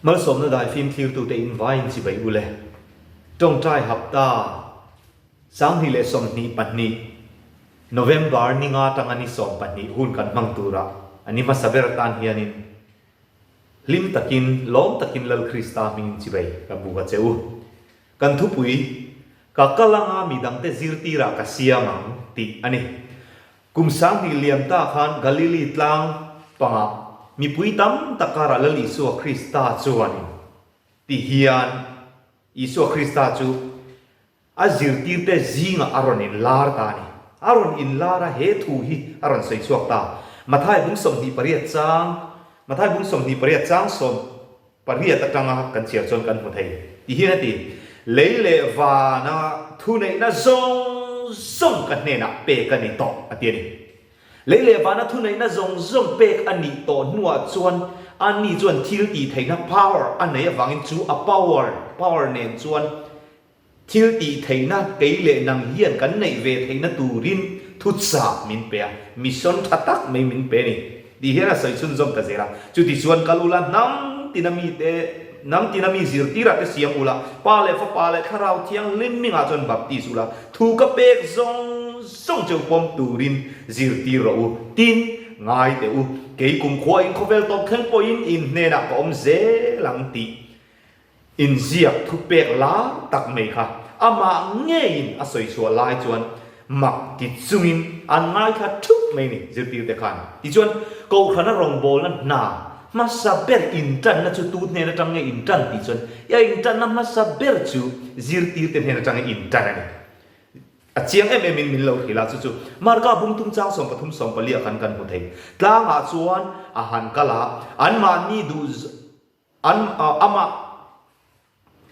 Malsawmna daifim thlirtute in vaiin chibai u le. Tawngtai hapta 2022 November ni nga atanga ni 12 hun kan hmang turah a ni hmasa ber atan hianin hlim takin, lawm takin Lal Krista hmingin chibai ka buk a che u. Kan thupui, Ka kal anga midangte zirtirah ka siam ang tih a ni. Kum 2000 liam ta khan Galili tlang pangah mipui tam tak karah Lal Isua Krista chuanin ti hian Isua Krista chu a zirtirte zingah a rawn inlar ta a ni. A rawn inlar a, he thu hi a rawn sawi chhuak ta. Mathai bung 28 chang Mathai bung 28 chang sawm pariat atanga kan chhiar chuan kan hmu thei ti hian a ti, Lei leh vana thuneihna zawng zawng ka hnenah pek a ni tawh, a ti a ni. Lei leh vana thuneihna zawng zawng pek a nih tawh hnuah chuan ani chuan thil tih theihna, power, a nei avangin chu a power, power, nen chuan thil tih theihna kei leh nang hian kan neih ve theihna turin thuchah min pe a, mission tha tak mai min pe a ni tih hian a sawi chhunzawm ta zel a. Chutichuan kal ula hnam tina mite, hnam tina mi zirtirah te siam ula, Pa leh Fapa leh Thlarau Thianghlim mingah chuan baptis ula, thu ka pek zawng zawng cheu pawm turin zirtir rawh u, tin, ngai teh u, kei kumkhua in khawvel tawp thleng pawhin in hnenah ka awm zel ang tih Inziak thupek lar tak mai kha amah ngeiin a sawi chhuah lai chuan mak ti chungin an ngaithla thup mai ni zirtirte khan. Tichuan, Kohhrana rawngbawlna hna hmasa ber intanna chu tu hnen atang nge intan tih chuan a intanna hmasa ber chu zirtirte hnen atanga intan a ni. A chiang em em in min lo hrilh a, chu chu Marka bung tum chang 13 14 ah khan kan hmu thei. Tlangah chuan a han kal a, anmahni duh An amah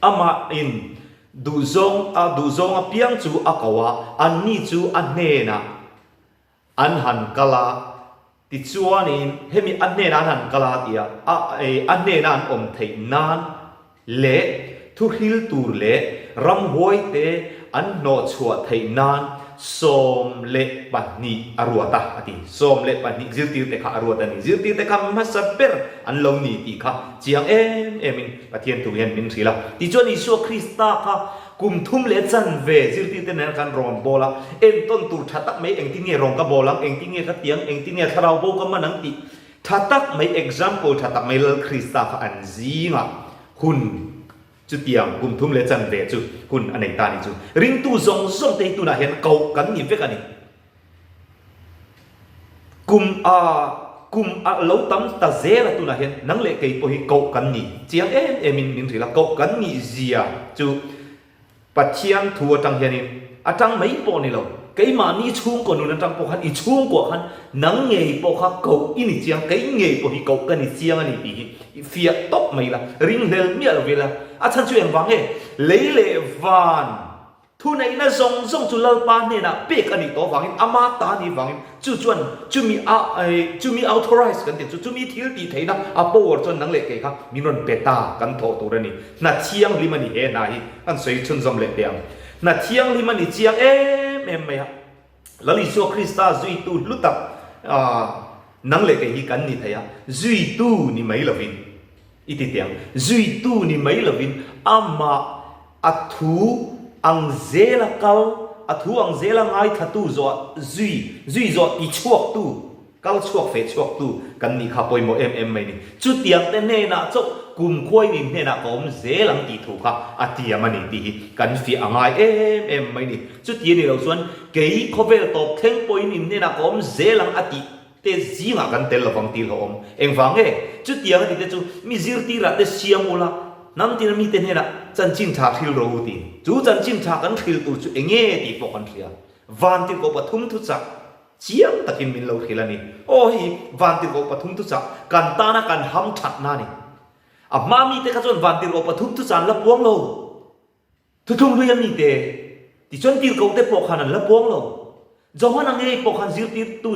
amah in duhzawng a duhzawng apiang chu a ko a, anni chu a hnenah an han kal a, tichuanin hemi a hnenah an han kal a tia a a hnena an awm theih nan leh thuhril tur leh ramhuaite an hnawhchhuah theih nan 12 a ruat a, a ti. 12 zirtirte kha a ruat a ni. Zirtirte kha hmasa ber an lo ni tih kha chiang em emin Pathian thu hian min hrilh a. Tichuan Isua Krista kha kum thum leh chanve zirtirte nen khan rawn bawl a, entawn tur tha tak mai engtin nge rawn ka bawl ang, engtin nge ka ti ang, engtin nge thlarau bo ka man ang tih tha tak mai example tha tak mai Lal Krista kha an zingah hun Chutiang kum thum leh chanve chu hun a nei ta a ni chu. Ringtu zawng zawng te hi tunah hian koh kan ni vek a ni. Kum a kum a lo tam ta zel a tunah hian nang leh kei pawh hi koh kan ni chiang em em in min hrilh a, koh kan nih zia chu Pathian thu atang hianin atang mai pawh ni lo, keimahni chhungkaw nun atang pawh khan i chhungkuah khan nang ngei pawh kha koh i ni chiang, kei ngei pawh hi koh ka ni chiang a ni tih hi I fiah tawp mai la, ringhlel miah lo vel a. A chhan chu engvang nge? Lei leh van thuneihna zawng zawng chu Lalpa hnenah pek a nih tawh avangin, ama ta a nih vangin, chu chuan chumi a chumi authorise kan tih chu, chumi thil tih theihna a power chuan nang leh kei kha min rawn pe ta kan thawh tur a ni. Hna thianghlim a ni he hna hi kan sawi chhunzawm leh teh ang. Hna thianghlim a ni chiang em em mai a. Lal Isua Krista zuitu hlu tak nang leh kei hi kan ni thei a, zuitu ni mai lovin, i ti teh ang, zuitu ni mai lovin amah a thu ang zela kal, a thu ang zela ngaithlatu zawh zui, zui zawh ti chhuaktu, Kal chhuak fe chhuaktu kan nih kha pawimawh em em mai ni. Chutiang te hnenah chauh kumkhuai nin hnenah ka awm zel ang tih thu kha a tiam a ni tih hi kan fiah a ngai em em mai ni. Chuti a ni lo chuan kei khawvel tawp thleng pawhin in hnenah ka awm zel ang a tih te zingah kan tel lovang tih hlauhawm. Engvang nge? Chutiang a tih te chu mi zirtirah te siam ula, hnam tina mite hnenah chanchin tha hril rawh u tih. Chu chanchin tha kan hril tur chu enge tih pawh kan hria. Vantirhkoh pathum thuchah. Chiang takin min lo hrilh a ni. Aw hei vantirhkoh pathum thuchah kan tana kan ham thatna a ni. A hma mite kha chuan vantirhkoh pathum thuchah an la puang lo. Thuthlung hlui a mite tichuan tirhkoh te pawh khan an la puang lo. Johana ngei pawh khan zirtirtu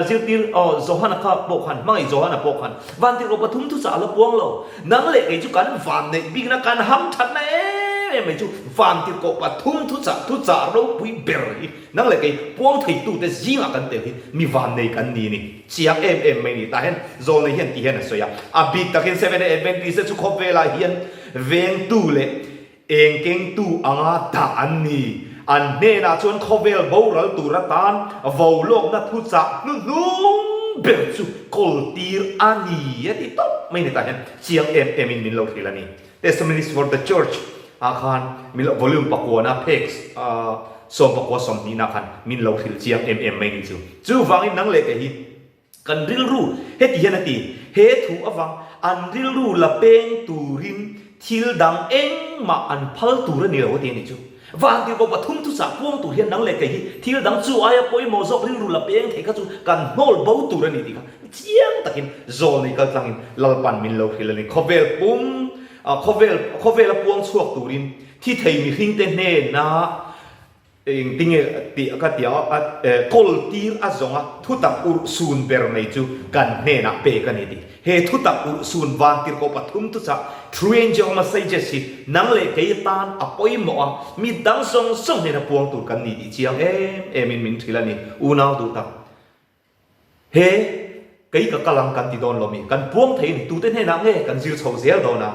zirtir aw Johana kha pawh khan hmangaih Johana pawh khan vantirhkoh pathum thuchah a la puang lo. Nang leh kei chu kan van neih bikna kan ham thatna em. em em mai chu Vantirhkoh pathum thuchah thuchah ropui ber hi nang leh kei puang theitute zingah kan tel hi mi vannei kan ni ni. Chiang em em mai ni. Tah hian zawlnei hian ti hian a sawi a. A bik takin Seventh-day Adventist te chu khawvelah hian vengtu leh Eng kengtu anga dah an ni. An hnenah chuan khawvel boral tur atan volawkna thuchah hnuhnung ber chu kawltir a ni a ti tawp mai ni tah hian chiang em em in min lo hrilh a ni. Testimonies for the Church ah khan min lo volume pakuana phek 19 20 nah khan min lo hrilh chiang em em mai ni chu. Chuvangin nang leh kei hi Kan rilru, heti hian a ti, he thu avang an rilru la peng turin thil dang engmah an phal tur a ni lo a ti a nih chu. Vantirhkoh pathum thuchah puang tur hian nang leh kei hi thil dang chu aia pawimawh zawk rilru la peng thei kha chu kan hnawl bo tur a ni tih kha chiang takin zawlnei kaltlangin Lalpan min lo hrilh a ni. Khawvel pum, khawvel, khawvela puang chhuak turin thi thei mihringte hnenah Engtinge tih ka ti a, kawl tir a zawng a, thutak urh sun ber mai chu kan hnenah pek a ni tih. He thutak urh sun vantirhkoh pathum thuchah, True Angel Messages, hi nang leh kei atan a pawimawh a, mi dang zawng zawng hnena puang tur kan ni tih chiang em emin min hrilh a ni. Unau duh tak. He, kei ka kal ang kan ti dawn lo mi, kan puang thei a ni, tute hnenah nge kan zir chho zel dawn a?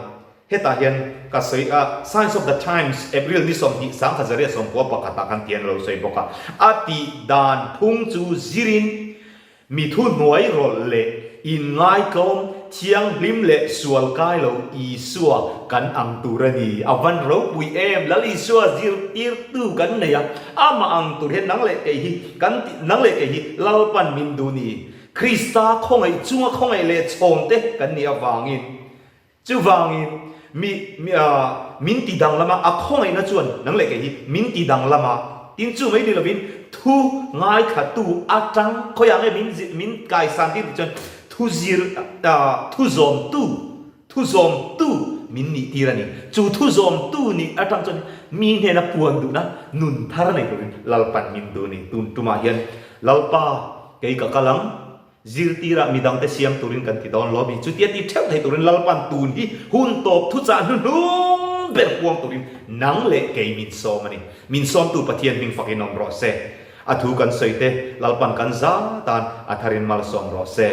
Hetah hian ka sawi a, Signs of the Times, April ni 20, 1991 ah khan tian a lo sawi bawk a, a tih dan phung chu zirin mi thuhnuai rawlh leh inngaitlawm, thianghlim leh sual kai lo Isua kan ang tur a ni. A van ropui em! Lal Isua zirtirtu kan nei a, amah ang tur hian nang leh kei hi Kan tih nang leh kei hi Lalpan min duh ni. Krista khawngaih chunga khawngaih leh chhawn te kan nih avangin. Chuvangin mi mi a min ti danglam a, a khawngaihna chuan nang leh kei hi min ti danglam a. Tin chu mai ni lovin thu ngaithlatu atang khawiah nge min min kaisan tir tih chuan thu zir a thu zawmtu Thu zawmtu min nih tir a ni. Chu thu zawmtu nih atang chuan mi hnena puan duhna nun thar nei turin Lalpan min duh a ni. Tun tumah hian Lalpa kei ka kal ang, zirtirah midangte siam turin kan ti dawn lo mi. Chutia ti theuh thei turin Lalpan tun hi hun tawp thuchah hnuhnung ber puang turin nang leh kei min sawm a ni. Min sawmtu Pathian hming fakin awm rawh se. A thu kan sawi te Lalpan kan za tan a tharin malsawm rawh se.